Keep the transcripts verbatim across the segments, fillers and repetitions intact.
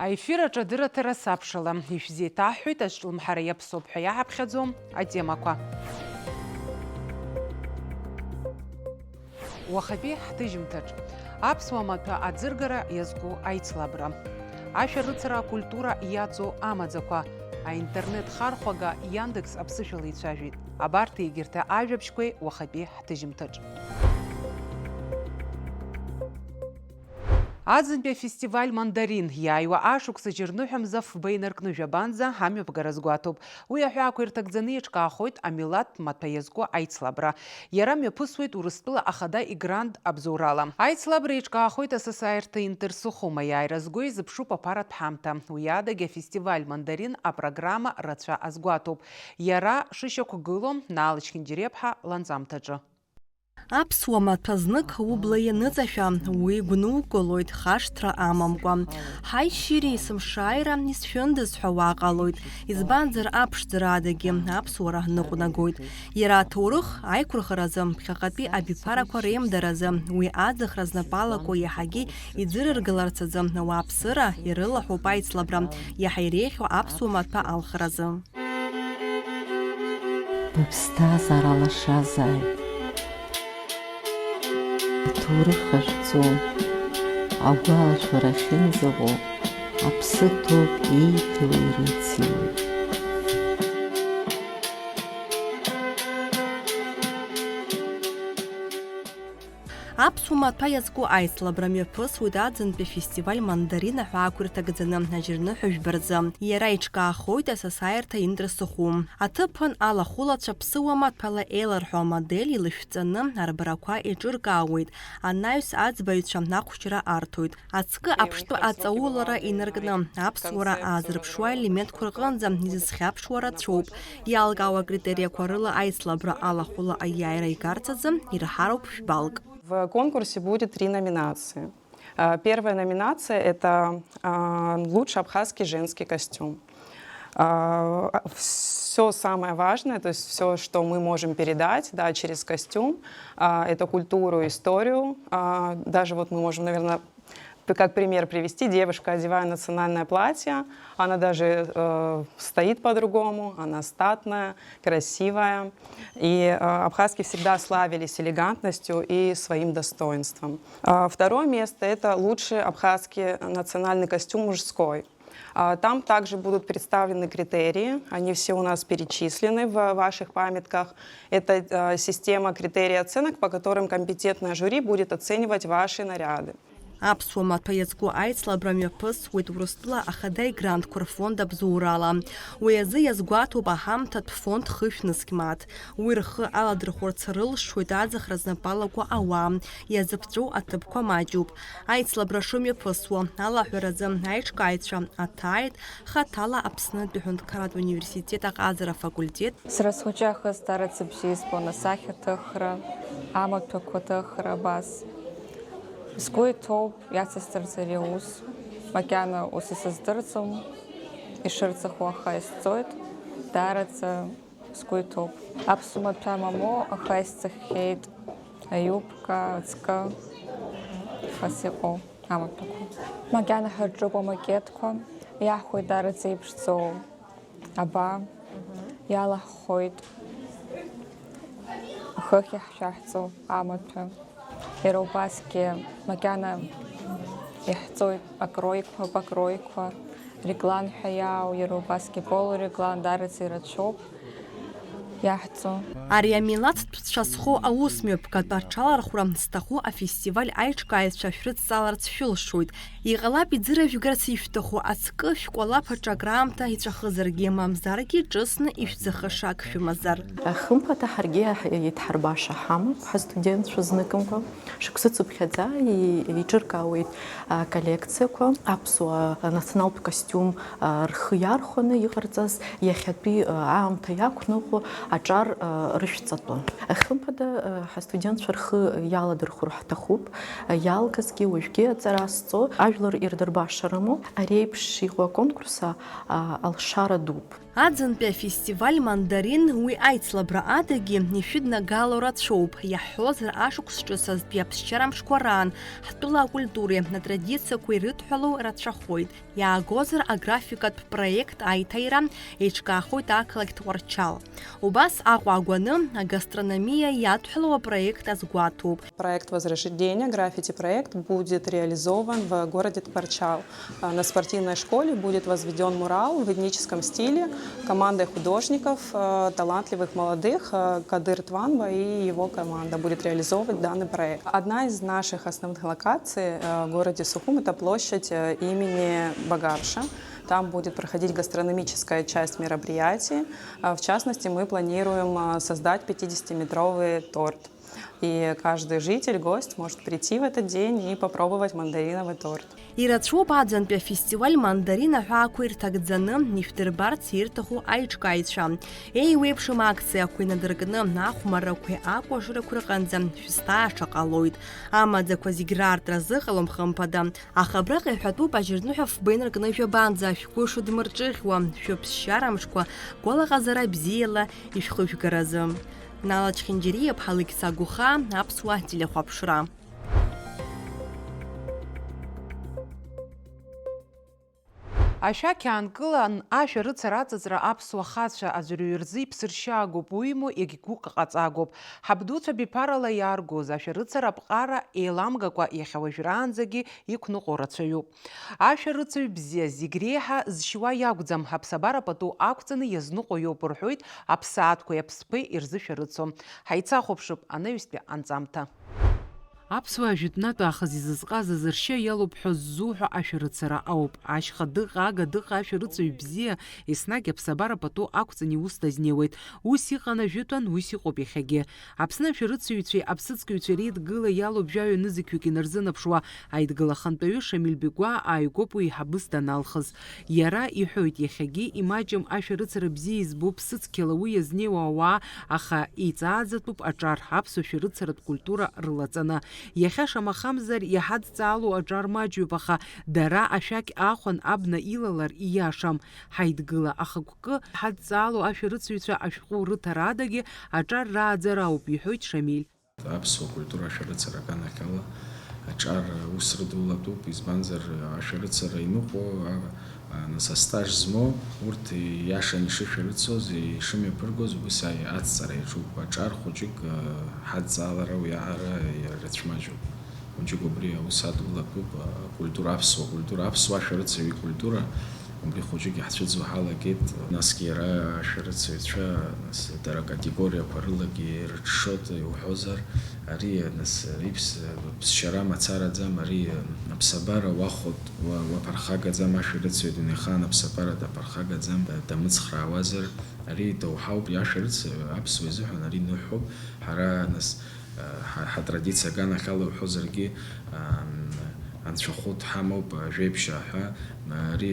Аефир аҿы адырраҭара сабшала, ишәзеиҭаҳҳәоит азҿлымҳара иаԥсоуп ҳәа иаҳаԥхьаӡо атемақәа. Уахатәи ҳҭыжьымҭаҿ аԥсуа маҭәа аӡыргара иазку аицлабра, ашәарыцара акультура иаҵоу амаӡақәа, аинтернет хархәага Яндекс аԥсышәала ицәажәеит. Абарҭ егьырҭ ажәабжьқәеи уахатәи ҳҭыжьымҭаҿ. Аӡынтәи афестиваль Мандарин иааиуа ашықәс џьарныҳәа мза фба инаркны жәабанӡа амҩаԥгара азгәаҭоуп. Уи аҳәаақәа ирҭагӡаны еиҿкаахоит амилаҭтә маҭәа иазку аицлабра. Иара мҩаԥысуеит Урыстәыла ахада игранд абзоурала. Аицлабра еиҿкаахоит асасааирҭа Интерсухум, аиааира зго изыԥшуп аԥаратә ҳамҭа. Уи адагьы афестиваль Мандарин апрограмма рацәа азгәаҭоуп. Иара шышьақәгылоу Наалышьхьынџьариаԥҳа ланҵамҭаҿы. Аԥсуа маҭәа знык убла ианыҵашәа, уи гәнугылоит хашҭра амамкәа. Ҳаи, шьыри, сымшааира исшәындаз ҳәа уа ҟалоит, избанзар, аԥшӡара адагьы аԥсуара ныҟәнагоит. Иара аҭоурых аиқәырхаразы, ԥхьаҟатәи абиԥарақәа реимдаразы, уи аӡахра знапы алаку иаҳагьы иӡырыргаларц азы ауааԥсыра ирылаҳәоуп аицлабра, иаҳа иреиӷьу аԥсуа маҭәа алхразы. Быԥсҭазаара лашазааит. Аҭоурых хашәӡом, агәалашәара ахьынӡаҟоу аԥсы ҭоуп, еиҭауеи ирыциуеи. Аԥсуа маҭәа иазку аицлабра мҩаԥысуеит аӡынтәи афестиваль Мандарин аҳәаақәа ирҭагӡаны ажьырныҳәа жәба рзы. Иара иҿкаахоит асасааирҭа Интрасыху. Аҭыԥан алахәылацәа ԥсыуа маҭәала еиларҳәо амодель илышәҵаны арбарақәа еиҿыркаауеит, анаҩс аӡбаҩцәа ахәшьара арҭоит. Ацкы аԥштәы аҵаулара инаркны, аԥсуара аазырԥшуа елементқәа рҟынӡа изызхьаԥшуа рацәоуп. Иалкаау акритериақәа рыла аицлабра алахәыла аиааира игарц азы ирҳароуп шәбалк. В конкурсе будет три номинации. А, первая номинация — это, а, лучший абхазский женский костюм. Все самое важное, то есть все, что мы можем передать, да, через костюм, а, это культуру, историю. А, даже вот мы можем, наверное, п-, как пример привести: девушка, одевая национальное платье, она даже, э, стоит по-другому, она статная, красивая. И, э, абхазки всегда славились элегантностью и своим достоинством. А, второе место — это лучший абхазский национальный костюм мужской. А, там также будут представлены критерии, они все у нас перечислены в ваших памятках. Это, э, система критерий оценок, по которым компетентное жюри будет оценивать ваши наряды. Аԥсуа маҭәа иазку аицлабра мҩаԥысуеит Урыстәыла ахада игрантқәа рфонд абзоурала. Уи азы иазгәаҭоуп аҳамҭатә фонд Хышә нызқь мааҭ. Уи рхы аладырхәырц рылшоит аӡахра знапы алаку ауаа, иазыԥҵәоу аҭыԥқәа маҷуп. Аицлабра шымҩаԥысуа алаҳәаразы аиҿкааҩцәа аҭааит хаҭала Аԥснытәи аҳәынҭқарратә университет аҟазара афакультет. Сара схәыҷы аахыс даараӡа бзиа избон асахьаҭыхра, амаҭәақәа аҭыхра абас. Сгәы иҭоуп иацысҵарц ари аус, макьана ус исыздырӡом, ишырӡахо аха исҵоит, даараӡа сгәы иҭоуп. Аԥсуа маҭәа мамоу аха исӡахьеит аиубка, аҵкы, ас иҟоу амаҭәақәа. Макьана ҳарҿуп амакетқәа, иаҳхәоит даараӡа иԥшӡоу. Аба, иалаҳхоит хыхь иаҳшәаҳҵо амаҭәа. Иара убасгьы макьана иаҳҵоит акроиқәа, покроиқәа, реглан ҳәа иаау, иара убасгьы полуреглан, даараӡа ирацәоуп иаҳҵо. Ари амилаҭтә цәа зхоу аусмҩаԥгатә аҽалархәра зҭаху афестиваль аиҿкааҩцәа шәрыдҵаларц шәылшоит. Иҟалап иӡырыжәгарц ишәҭаху ацкы шәкәалаԥ аҿы акраамҭа иҵәахызаргьы, мамзаргьы ҿыцны ишәӡахыша ак шәымазар. Хымԥада, ҳаргьы иаҳ-, идҳарбаша ҳамоуп, ҳастудентцәа зныкымкәа. Шықәсы цыԥхьаӡа и-, еиҿыркаауеит, а, коллекциақәа, аԥсуа националтә костиум, а, рхы иархәаны иҟарҵаз, иахьатәи, а, аамҭа иақәныҟәо, Аҿар, а, рышәҵатәы. Хымԥада, а, ҳастудентцәа рхы иаладырхәыр ҳҭахуп. Иалгазгьы уажәгьы аҵара сҵо, ажәлар ирдырбаша рымоуп. Ари еиԥш иҟоу аконкурс, а, алшара дууп. Аӡынтәи афестиваль Мандарин уи аицлабра адагьы ишәыднагалоу рацәоуп. Иаҳҳәозар, ашықәс ҿыц азтәи аԥсшьарамшқәа раан ҳтәыла акультуреи атрадициақәеи ирыдҳәалоу рацәахоит. Иаагозар, аграфикатә проект аиҭаира еиҿкаахоит ақалақь Тҟәарчал. Убас Аҟәа агәаны агастрономиа иадҳәалоу апроект азгәаҭоуп. Проект «Возрождение», граффити-проект, будет реализован в городе Тҟәарчал, а, на спортивной школе будет возведён мурал в этническом стиле командой художников, а, талантливых молодых, а, Кадыр Тванба и его команда будет реализовывать данный проект. Одна из наших основных локаций, э, в городе Сухум — это площадь, э, имени Багарша. Там будет проходить гастрономическая часть мероприятий. А, в частности, мы планируем, а, создать пятидесятиметровый торт. И каждый житель, гость может прийти в этот день и попробовать мандариновый торт. Ирацәоуп аӡынтәи афестиваль Мандарин аҳәаақәа ирҭагӡаны ишәдырбарц ирҭаху аиҿкааҩцәа. Еиуеиԥшым акциақәа инадыркны, ахәмаррақәеи акәашарақәеи рҟынӡа шәызҭааша ҟалоит. Амаӡақәа зегь раартра зыҟалом, хымԥада. Аха абраҟа иҳәатәуп ажьырныҳәа фба инаркны жәабанӡа шәгәы шыдмырҿыӷьуа, шәыԥсшьарамшқәа гәалаҟазара бзиала ишәхыжәгаразы. Нала Чхинџьариа-ԥҳа Алықьса Гәыхаа, Аԥсуа телехәаԥшра. Ашәақь аанкылан, ашәарыцара аҵыҵра аԥсуа хацәа аӡәырҩы рзы иԥсыршьагоуп, уимоу, егьгәыҟаҵагоуп. Ҳабдуцәа биԥарала иааргоз ашәарыцара аԥҟара еиламгакәа иахьа уажәраанӡагьы иқәныҟәо рацәаҩуп. Ашәарыцаҩ бзиа зегь реиҳа зшьуа иакәӡам, аԥсабара пату ақәҵаны иазныҟәо иоуп рҳәоит аԥсаатәқәеи аԥстәқәеи ирзышәарыцо. Ҳаицахәаԥшып анаҩстәи анҵамҭа. Аԥсуаа жәытәнатә аахыс изызҟаз азыршьа иалоуп ҳәа ззуҳәо ашәарыцара ауп. Ашьха дыҟа, ага дыҟа, ашәарыцаҩ бзиа еснагь аԥсабара пату ақәҵан иус дазнеиуеит. Ус иҟан ажәытәан, ус иҟоуп иахьагьы. Аԥсны ашәарыцаҩцәеи аԥсыӡкыҩцәеи реидгыла иалоуп жәаҩа нызқьҩык инарзынаԥшуа аидгыла ахантәаҩы Шамиль Бегәаа ааигәоуп уи еиҳабыс даналхыз. Иара иҳәоит, иахьагьы имаҷым ашәарыцара бзиа избо ԥсыцқьала уи иазнеиуа ауаа, аха еиҵааӡатәуп аҿар, аԥсуа шәарыцаратә культура рылаҵаны. Иахьа шамахамзар иҳадҵаало аҿар маҷҩуп, аха дара ашәақь аахәан абна илалар ииашам. Ҳаидгыла ахықәкы ҳадҵаало ашәарыцаҩцәа ашәҟәы рыҭара адагьы аҿар рааӡара ауп, иҳәоит Шамиль. Аԥсуа культура ашәарыцара аганахьала аҿар ус рыдулатәуп, избанзар, ашәарыцара иныҟәо, а, а, нас, астаж змоу, урҭ ииашаны ишышәарыцоз, ишымҩаԥыргоз, убыс аи-, аҵҵара иаҿуп. Аҿар хәыҷык, а, ҳадҵаалара уиаҟара ирацәмаҷуп. Хәыҷык убри аус адулатәуп, а, культура, аԥсуа культура, аԥсуа ашәарыцаҩы икультура. Убри хәыҷык иаҳцәыӡуа ҳалагеит, насгьы иара ашәарыцаҩцәа, нас, дара акатегориақәа рылагьы ирыҽшоит, иуҳәозар, ари, нас, иԥс-, ԥсшьара мацараӡам, ари аԥсабара уахәоит, уа-, уаԥырхагаӡам, ашәарыцаҩ дунеихаан аԥсабара даԥырхагаӡам, да-, дамыцхраауазар, ари доуҳауп, иашәарыцаҩ аԥсуа изыҳәан ари ныҳәоуп, ҳара, нас, ҳа-, ҳатрадициа аганахьала уҳәозаргьы, ам, анцәахәы дҳамоуп, ажәеиԥшьаа ҳәа, ари,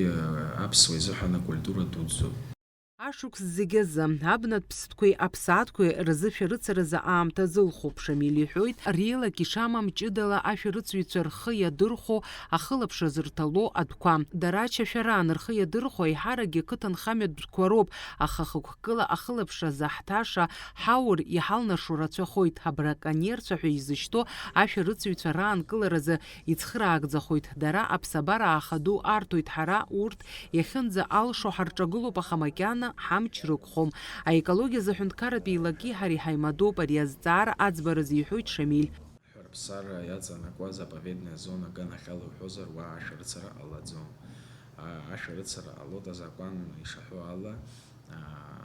аԥсуа изыҳәан акультура дуӡӡоуп. Ашықәс зегь азы, абнатә ԥстәқәеи аԥсаатәқәеи рзы шәарыцаразы аамҭа зылхуп, Шамиль иҳәоит, реилак ишамам ҷыдала ашәарыцаҩцәа рхы иадырхәо, ахылаԥшра зырҭало адәқәа. Дара ачашәараан рхы иадырхәо еиҳаракгьы қыҭанхамҩатә дәқәа роуп, аха хықәкыла ахылаԥшра заҳҭаша ҳаур, иҳалнаршо рацәахоит, абраконерцәа ҳәа изышьҭоу ашәарыцаҩцәа раанкыларазы ицхыраагӡахоит, дара аԥсабара ааха ду арҭоит, ҳара урҭ иахьынӡа алшо ҳарҿагылоуп, аха макьана ҳамч рықәхом. Аекологиазы аҳәынҭқарратә еилаки ҳареи ҳаимадоуп, ари азҵаара аӡбаразы, иҳәоит Шамиль. Ҳәарԥсара иаҵанакуа заповедная зона аганахьала уҳәозар, уа ашәарыцара ҟалаӡом. А, ашәарыцара ҟалоит азакәан ишаҳәо ала, а,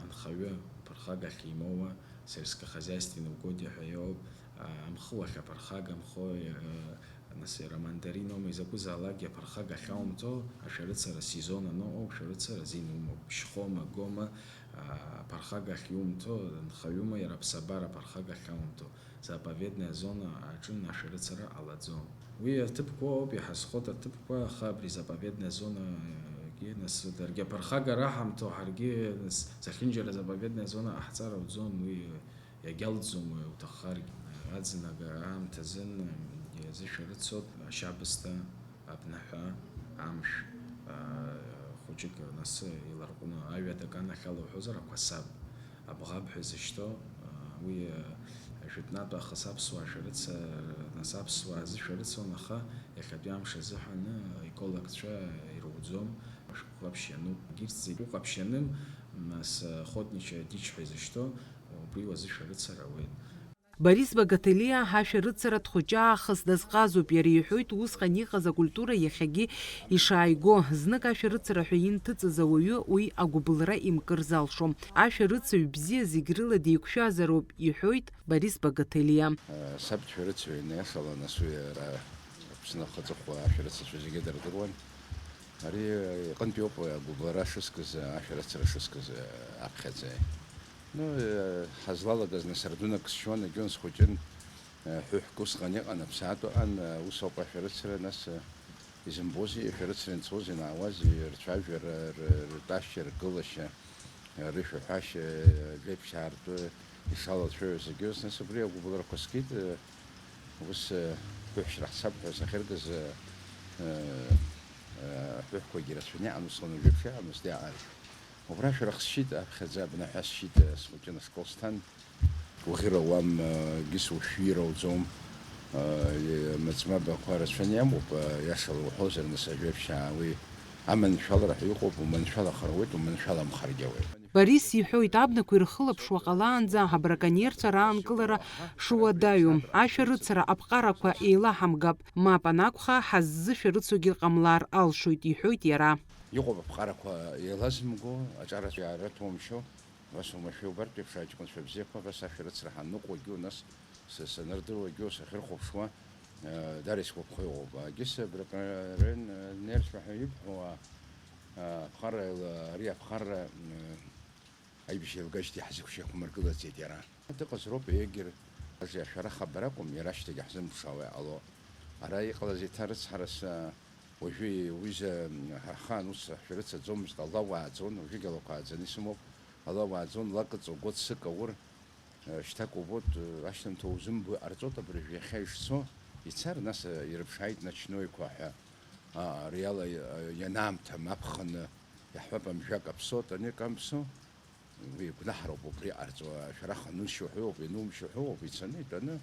анхаҩы ԥырхага ахьимоуа, сельскохозяйственный угодьа ҳәа иоуп, а, амхы уахьаԥырхагамхо, а, нас иара мандариноума, изакәызаалакгьы аԥырхага ахьаумҭо, ашәарыцара сезон аныҟоу, шәарыцара азин умоуп, шьхоума, гоума, а, аԥырхага ахьиумҭо, анхаҩума, иара аԥсабара аԥырхага ахьаумҭо. Заповедная зона аҿы ашәарыцара ҟалаӡом. Уи аҭыԥқәа ауп иҳазхоит аҭыԥқәа, аха абри заповедная зона, э, Нас даргьы аԥырхагара ҳамҭо, ҳаргьы, нас, зехьынџьара заповедная зона ҟаҳҵар ауӡом, уи иагьалҵӡом, уи уҭаххаргьы. Аӡынага аамҭазын, иазышәарыцоуп ашьабсҭа, абнаҳәа, амшә, аа, хәыҷык, нас, иларҟәны, аҩада аганахьала уҳәозар, ақәасаб, абӷаб ҳәа изышьҭоу, аа, уи, аа, жәытәнатә аахыс аԥсуаа шәарыцара, нас аԥсуаа азы шәарыцон, аха иахьатәи амш азыҳәан, аа, екологцәа ируӡом, ашәҟәы ҟаԥшь иануп. Егьырҭ зегь уҟаԥшь ианым, нас, охотничья дичь ҳәа изышьҭоу, убри уазышәарыцар ауеит. Борис Багателиа ашәарыцара дхәыҷы аахыс дазҟазоуп. Иара иҳәоит, усҟан иҟаз акультура иахьагьы ишааиго. Знык ашәарыцара ҳәа инҭыҵыз ауаҩы уи агәыбылра имкыр залшом. Ашәарыцаҩ бзиа зегь рыла деиқәшәазароуп, иҳәоит Борис Багателиа. Саб дшәарыцаҩын, иашала, нас уи ара Аԥсны ахаҵыхәа ашәарыцацәа зегьы дырдыруан. Ари иҟынтәи ауп агәыбылра шыскыз, ашәарыцара шыскыз аԥхьаӡа. Ну, ҳазлалагаз нас ардунак сшьуан, егьон схәыҷын, ҳәыҳәк усҟан иҟан, аԥсаатә ыҟан, ус ауп ашәарыцара, нас, изымбозеи, ашәарыцара анцоз ианаауаз, рцәажәара, р-, ртәашьа, ргылашьа, рышәаҳәашьа, жәеиԥшьаа ртәы ишалацәажәоз зегьы, нас убри агәыбылрақәа скит, ус, ҳәыҳәшьра ҳцап ҳәа сахьыркыз, ҳәыҳәқәагьы рацәаны иҟан, усҟан уажәеиԥш иҟамызт, иаҟарагь. Убра шәарах сшьит, аԥхьаӡа абнаҳәа сшьит, схәыҷын ашкол сҭан. Уӷьыр ауам, егьыс ушәира уӡом, маҵмабақәа рацәаны иамоуп, иашала уҳәозар, нас ажәеиԥшьаа уи аманшәалара ҳәа иҟоуп, уманшәалахар ауеит, уманшәаламхаргьы ауеит. Борис иҳәоит, абнақәа ирхылаԥшуа ҟалаанӡа абраконерцәа раанкылара шуадаҩу, ашәарыцара аԥҟарақәа еилаҳамгап, мап анакәха, ҳаззышәарыцогьы ҟамлар алшоит, иҳәоит иара. Иҟоуп аԥҟарақәа еилазымго, аҿарацәа иаарыҭумшьо, абас оумашәа убартә еиԥш аҷкәынцәа бзиақәа, абас ашәарыцара ҳаныҟоугьы, нас са-, санырдыруагьы, сахьырхәаԥшуа, э, дара исгәаԥхо иҟоуп. Агьыс абраконерцәа ҳәа ибҳәо, а, аԥҟара еила-, ари аԥҟара, э, аибашьра еилгашьҭеи ҳзықәшьа ихәмаргылаӡеит иара. Дыҟазароуп егьыр, ажа ашәара хабар акәым, иара ашьҭагьы ҳзымԥшаауа иҟало. Ара иҟалаз еиҭа рыцҳарас, уажәы уҩыза ҳархаан ус ашәарыцаӡомызт, ала уааӡон, уажәыгь алақәа ааӡаны исымоуп, ала уааӡон, лак ыҵоуго цык аур, шьҭак убоит, ашьҭамҭа узымбо иҟарҵоит, абыржә иахьа ишцо, ицар, нас ирыԥшааит ночнойқәа ҳәа, а, ари ала ианаамҭам аԥхын иаҳҳәап, амжәак аԥсоит, ани камԥсо. Уи гәнаҳароуп убри иҟарҵо, ашәарах анушьо ҳәоуп, ианумшьо ҳәоуп, ицаны, итәаны,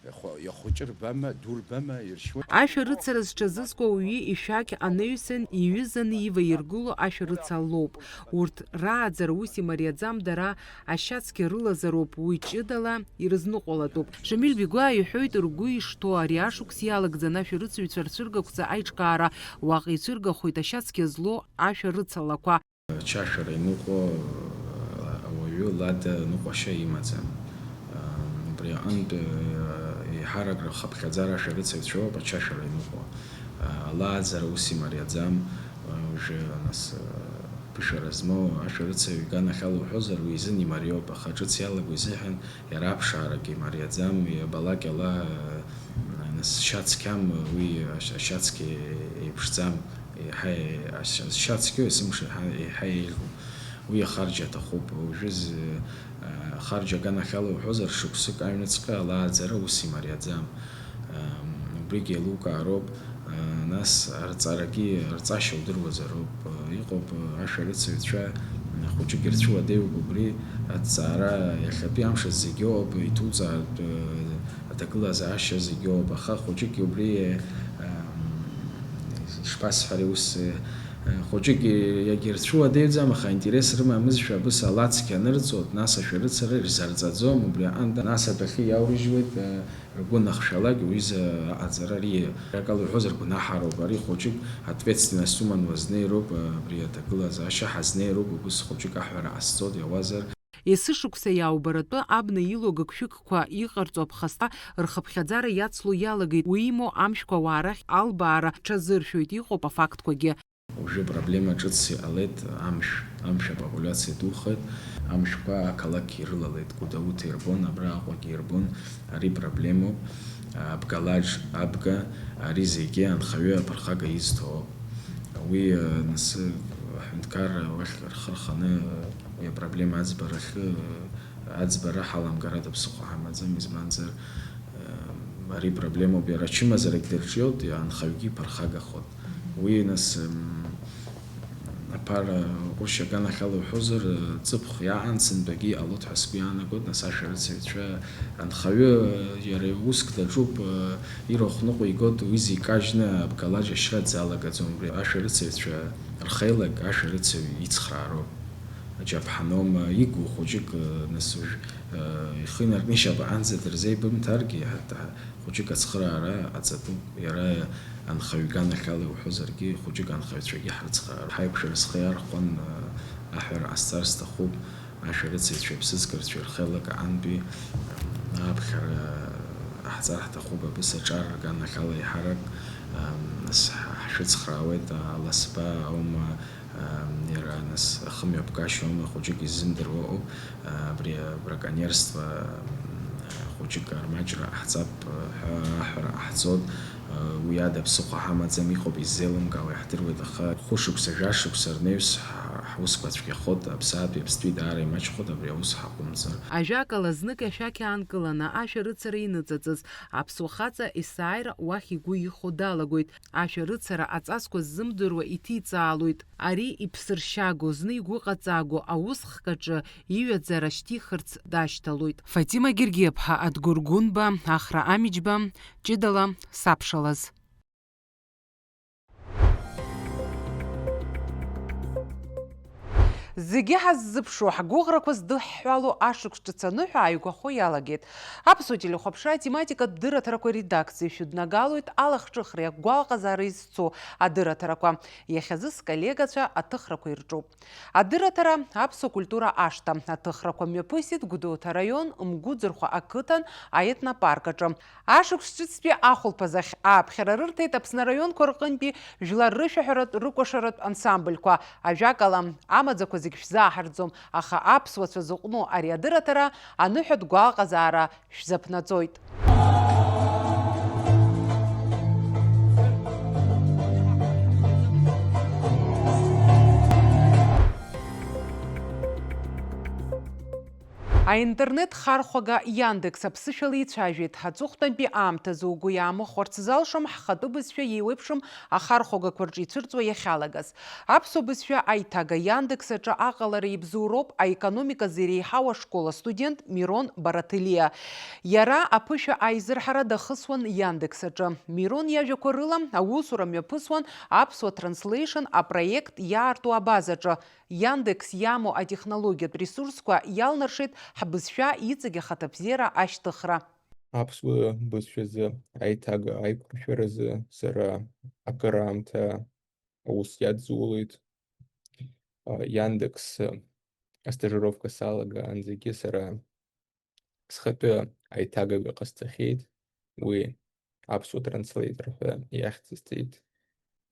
иаху-, иахәыҷы рбама, ду рбама, иршьуеит. Ашәарыцара зҽазызкуа ауаҩы ишәақь анаҩсан, иҩызаны иваиргыло ашәарыцара лоуп. Урҭ рааӡара ус имариаӡам, дара ашьацқьа рылазароуп, уи ҷыдала ирызныҟәалатәуп. Шамиль Бигәаа иҳәоит, ргәы ишҭоу ари ашықәс иалагӡаны ашәарыцаҩцәа рцәыргақәҵа аиҿкаара, уаҟа ицәыргахоит ашьацқьа злоу ашәарыцалақәа. Ачашәара иныҟәо ауаҩы лада ныҟәашьа имаӡам. Убри аҟынтә, еиҳарак рхыԥхьаӡара ашәарыцаҩцәоуп ачашәара иныҟәо. Алааӡара ус имариаӡам, уажәы, нас, ԥышәара змоу ашәарыцаҩ иганахьала уҳәозар, уи изын имариоуп, аха ҿыц иалаго изыҳәан иара аԥшаарагьы имариаӡам, иабалак ала, нас, шьацқьам, уи ашьацқьа еиԥшӡам. Еиҳа, ашьа-, ашьацқьоу есымша еиҳа, еиҳа еиӷьуп. Уи ахарџь аҭахуп. Уажәы зы, а, ахарџь аганахьала уҳәозар, шықәсык аҩныҵҟа алааӡара ус имариаӡам. Ам, убригь еилукаароуп. А, нас арҵарагьы, арҵашьа удыруазароуп. А, иҟоуп, а, ашәарыцаҩцәа, а, хәыҷык ирцәуадаҩуп убри аҭҵаара иахьатәи амш зегьоуп, иҭуҵаартә, а, аҭагылазаашьа зегьоуп, аха хәыҷык убри, ам, ишԥасҳәари, ус, э, хәыҷык иагьырцәуадаҩӡам, аха аинтерес рымамызшәа абыс алацқьа анырҵоит, нас ашәарыцара ирзарҵаӡом, убри аҟынтә, нас адәахьы иаурыжьуеит, э, ргәы анахшәалак, уҩыза аҟаҵара ари, акала уҳәозар, гәнаҳароуп, ари хәыҷык ответственность уман уазнеироуп, э, абри аҭагылазаашьа ҳазнеироуп, убыс хәыҷык аҳәара ҟасҵоит, иауазар. Есышықәса иааубаратәы абна илоу агыгшәыгқәа иҟарҵо аԥхасҭа рхыԥхьаӡара иацло иалагеит, уимоу амшәқәа ауаа рахь албаара ҽазыршәоит, иҟоуп афактқәагьы. Уажәы проблема ҿыцс иҟалеит амшә, амшә апопулиациа духеит, амшәқәа ақалақь ирылалеит, Гәдоуҭа ирбон, абра Аҟәагьы ирбон, ари проблемоуп, Абгалаџ, Абга, ари зегьы анхаҩы аԥырхага изҭо. Уи, э, нас, э, Аҳәынҭқарра уахь рхы рханы уи апроблема аӡбарахьы, аӡбара ҳаламгар ада ԥсыхәа ҳамаӡам, избанзар, ем, ари проблемоуп, иара ачымазарагь дырҿиоит, анхаҩгьы иԥырхагахоит. Уи, нас, ем, аԥара ҟәышь аганахьала уҳәозар, ҵыԥх иаан сынтәагьы иҟалоит ҳәа сгәы иаанагоит, нас ашәарыцаҩцәа анхаҩы иара уск даҿуп, ирахә ныҟәигоит, уи зикажьны абгалаџь ашьра дзалагаӡом, убри ашәарыцаҩцәа рхеилак ашәарыцаҩ ицхраароуп. Аџьаԥҳаноума, игу хәыҷык, нас уажә, ихы инаркны ишьапаҟынӡа дырзеибымҭаргьы, ҳарҭ хәыҷык ацхыраара ҟаҵатәуп. Иара анхаҩ иганахьала иуҳәозаргьы, хәыҷык анхаҩцәагьы ҳрыцхраар. Ҳаиқәшәара схы иархәан, аҳәара ҟасҵар сҭахуп, ашәарыцаҩцәеи аԥсыӡкырцәеи рхеилак аҟынтәи, ааԥхьара ҟаҳҵар ҳҭахуп, абыс аҿар рганахьала еиҳарак, нас ҳшәыцхраауеит, аласба аума, иара, нас, ахымҩаԥгашьа аума, хәыҷык иззымдыруа ыҟоуп, абри абраконьерство, хәыҷык армаҷра ҟаҳҵап ҳәа аҳәара ҟаҳҵоит. Уи ада ԥсыхәа ҳамаӡам, иҟоуп, иззеилымкаауа иаҳдыруеит, аха хәышықәса, жәашықәса рнаҩс ҳ-, ҳусқәа цәгьахоит, аԥсаатәи Аԥстәи даара имаҷхоит абри аус ҳаҟәымҵыр. Ажәакала, знык ашәақь аанкыланы ашәарыцара иныҵыҵыз аԥсуа хаҵа есааира уахь игәы ихо далагоит. Ашәарыцара аҵасқәа ззымдыруа иҭиҵаалоит. Ари иԥсыршьагоу, зны игәы ҟаҵагоу аусхк аҿы иҩаӡара шьҭихырц дашьҭалоит. Фатима Гергиаԥҳа, Адгәыр Гәынба, Ахра Амиџьба, ҷыдала сабшалаз. Зегьы ҳаззыԥшу, ҳгәыӷрақәа здыҳҳәало ашықәс ҿыц аныҳәа ааигәахо иалагеит. Аԥсуа телехәаԥшра атематикатә дырраҭарақәа редакциа шәыднагалоит алахҿыхреи агәалаҟазаареи зцу адырраҭарақәа. Иахьазы сколлегацәа аҭыхрақәа ирҿуп. Адырраҭара аԥсуа культура ашҭа. Аҭыхрақәа мҩаԥысит Гәдоуҭа араион Мгәыӡырхәа ақыҭан аетнопарк аҿы. Ашықәс ҿыцтәи ахәылԥаз ахь ааԥхьара рырҭеит Аԥсны араионқәа рҟынтәи жәлар рышәаҳәаратә рыкәашаратә ансамбльқәа. Ажәакала, амаӡақәа зегь шәзааҳарӡом, аха аԥсуацәа зыҟәну ари адырраҭара аныҳәатә гәалаҟазаара шәзаԥнаҵоит. Аинтернет хархәага Яндекс аԥсышәала ицәажәеит. Аҵыхәтәантәи аамҭазы угәы иаамыхәарц залшом ҳхатәы бызшәа иеиуеиԥшым ахархәагақәа рҿы ицәырҵуа иахьалагаз. Аԥсуа бызшәа аиҭага Яндекс аҿы аҟалара ибзоуроуп аекономиказ иреиҳау ашкол астудент Мирон Бараҭелиа. Иара аԥышәа аизырҳара дахысуан Яндекс аҿы. Мирон иажәақәа рыла, аусура мҩаԥысуан Аԥсуа Translation апроект иаарту абазаҿы. Яндекс иамоу атехнологиатә ресурсқәа иалнаршеит ҳбызшәа иҵегь ахаҭабзиара ашьҭыхра. Аԥсуа бызшәазы аиҭага аиқәыршәаразы сара акыраамҭа аус иадҵуулеит. А, Яндекс, а, астажировка салагаанӡагьы сара схатәы аиҭагаҩы ҟасҵахьеит, уи аԥсуа транслейтер ҳәа иахьӡысҵеит.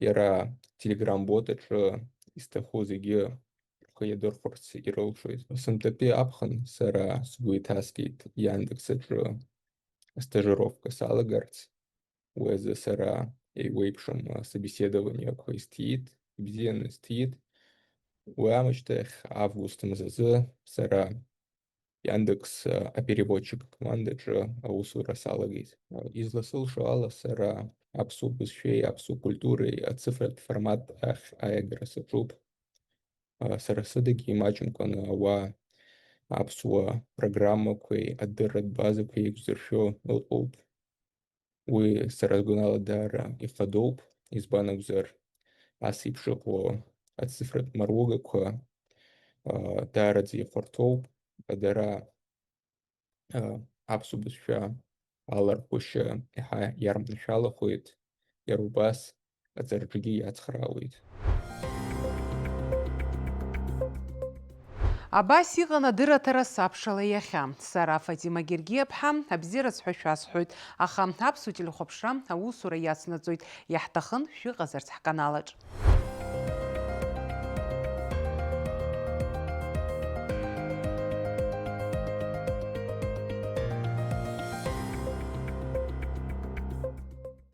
Иара Telegram-бот аҿы изҭаху зегьы рхы иадырхәарц ирылшоит. Сынтәатәи аԥхын сара сгәы иҭаскит Яндекс аҿы астажировка салагарц. Уи азы сара еиуеиԥшым асобеседованиеқәа исҭиит, ибзианы сҭиит. Уи аамышьҭахь август мзазы сара Яндекс, а, апереводчик акомандаҿы аусура салагеит. Изласылшо ала, сара аԥсуа бызшәеи аԥсуа культуреи ацифратә формат ахь аиагара саҿуп. А, сара сыдагьы имаҷымкәаны ауаа аԥсуа программақәеи адырратә базақәеи еиқәзыршәо ыҟоуп. Уи сара сгәанала даара ихадоуп, избан акәзар, ас еиԥш ыҟоу ацифратә маругақәа, аа, даараӡа ихәарҭоуп, дара, аа, аԥсуа бызшәа алархәышьа иаҳа иарманшәалахоит, иара убас аҵараҿгьы иацхраауеит. Абас иҟан адырраҭара сабшала иахьа. Сара, Фатима Гергиаԥҳа, абзиараз ҳәа шәасҳәоит, аха аԥсуа телехәаԥшра аусура иацнаҵоит, иаҳҭахын шәыҟазарц ҳканалаҿ.